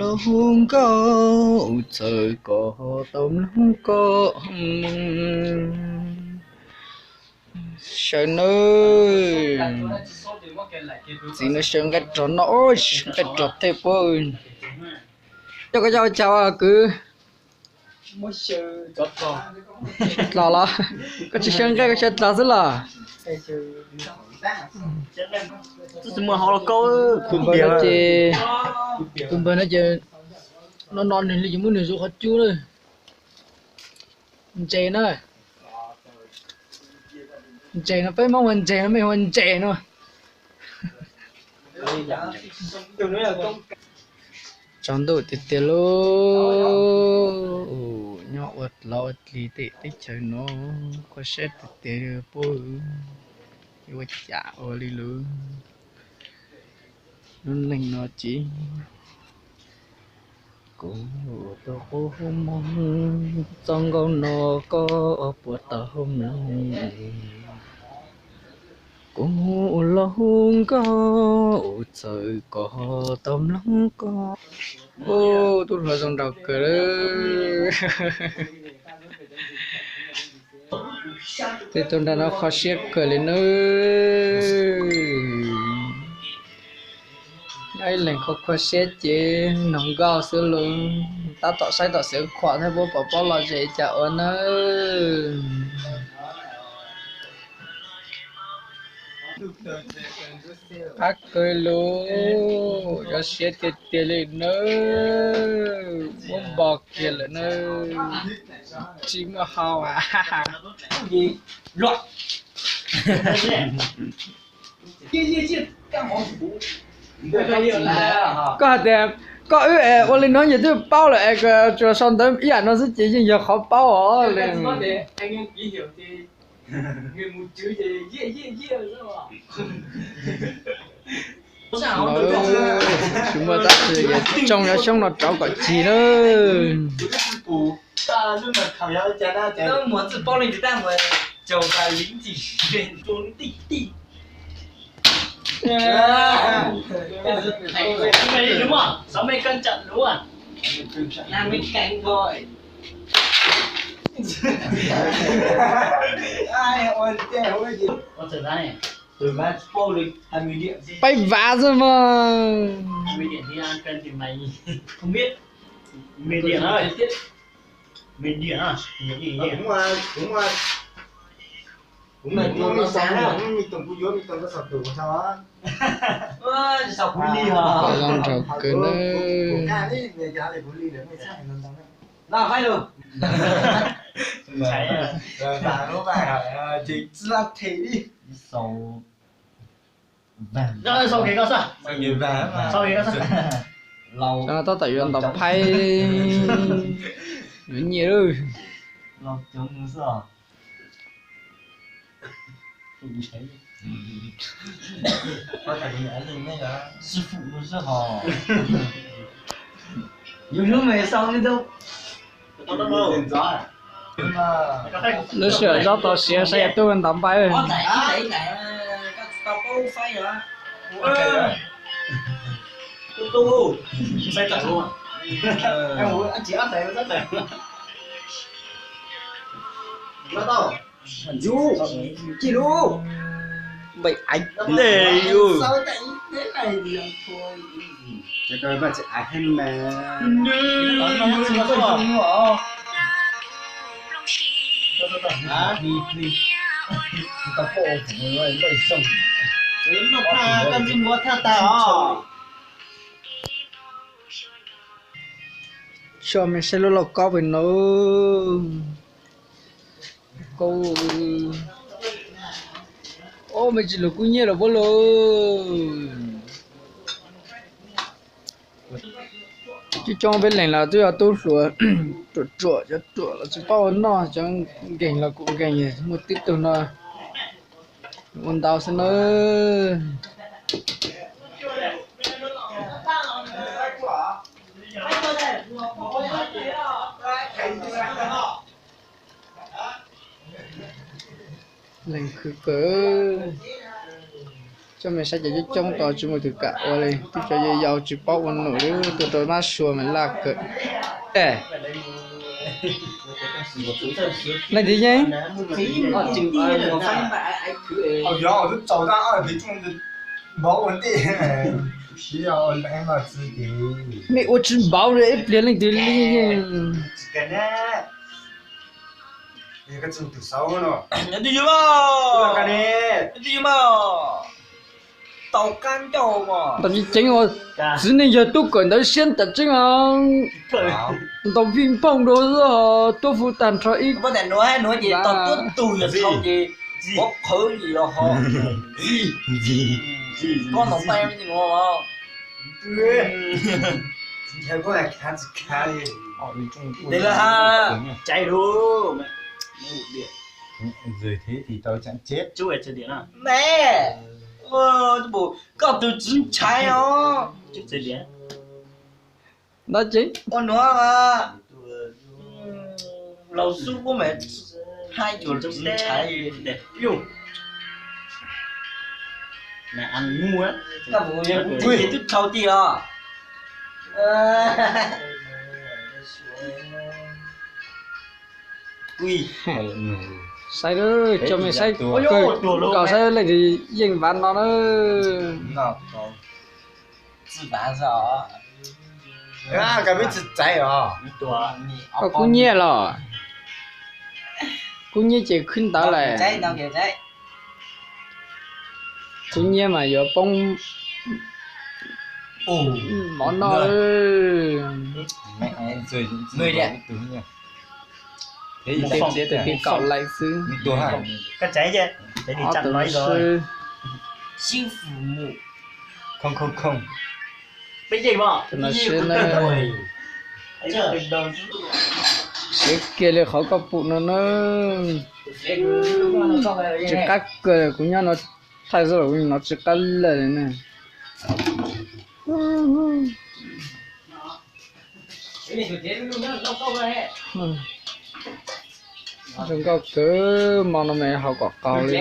Los hu nkauj txawm kom tau mloog koj moo. Sawv nawb, txiv no sawv nqaij rog no, nqaij rog tej puab. Coj koj coj ua cas kwv? Dlog los? Koj tsis sawv nqaij koj sawv dlog xwb los? Tus npawg no ces, tus npawg no ces no no nws li ces muab nws zuj qhov cub na. Ntses na. Ntses no peb Hmoob hu ntses no, mej hu ntses no. Tsaus ntuj tiag tiag lauj, nyob ua laus ua dlig tej teb chaws no, khuv siab tiag tiag puab, yuav ua cas ua li lawm. Lub neej no ces kuv ua tau qub moog, txoj nkauj no koj puas tau mloog? Kuv ua los hu nkauj txawm kom tau mloog koj. Tub hluas zoo nraug kawg. Tej tug nrag no kho siab kawg li nawb. Nyob ib leeg kho kho siab ces noog nkauj xwb lauj. Tab tom saib tom xeev khuam thiab puab pom pob los zem cas ua nawb. Qab kawg lauj, zoo siab tiag tiag li nawb. Muab npo kiag lawm nawb. Tsis muaj hau as. Koj hais tias koj wb es ua li no ces twb paub lawm es tsuas sau ntawv ib yam no xwb ces yeej yog qhov paub os li. Tsis muaj dab tsi, tsoo cov xyoob no rauv kom cig nawb. Paib vav xwb mas. Zoo nraug kawg nawb. Tab tom yuav ntaus phaib, yuav nyiaj lawm. Lub sij hawm zaub tau siav saib yog tub ntaus npaib. Tso mej saib lub lauj kaub pem no. Kaub, ob, mej tsis lug kub nyiab los puab lug. Coob coob peb leeg los twb yog tub hluas ruam ruam, cov ruam los tsis paub ua noj, cov nkeeg los kuj nkeeg, muaj tib tug no ua ntau xwb nawb. Leej khwv kawg. Coj me saib cov coob coob tos tsis muaj tus kam ua li, twb cov yau yau tsis paub ua num li, tuaj rau mab sua mas laj kawg. Leej twg yeej? Mej ua tsis npaum li ib pliag leej twg li yeej. Twj ywm mas, twj ywm mas, tau qab ncauj mas. Ntau tseeb tseeb uas txiv neej yawg tub kawm ntawv siab tas tseeb os. Ntau vij nphooj dua xwb os, tuab fu tag nrho ib. Nuav ces tau tuab tug yog tau ces qhov qhawv li los ho. Koj no pai nuav. Caiv lug. Koj tug txiv ntxhais os. Ntau tseeb. Ua nuav mas laug xub kuv mas hab yuav txiv ntxhais. Koj mus yog kuv txiv twb dhau ti os. Saib, coj mej saib kawg nkaus, saib leej twg yeej vav no na. Koj kub nyiaj los? Kub nyiaj ces khwb ntawv lawm. Kub nyiaj mas yuav poob mov noj. Ib tug txiv tus tib kaum lais xwb. Ob tug no sib, tus no sib na. Siav kiag li qhov koj pum no na. Tsis qab kawg, kuv nyob no thaij xwb los kuv no tsis qab lawm li na. Zoo nkauj kawg, hmo no mas haus kom qaug li.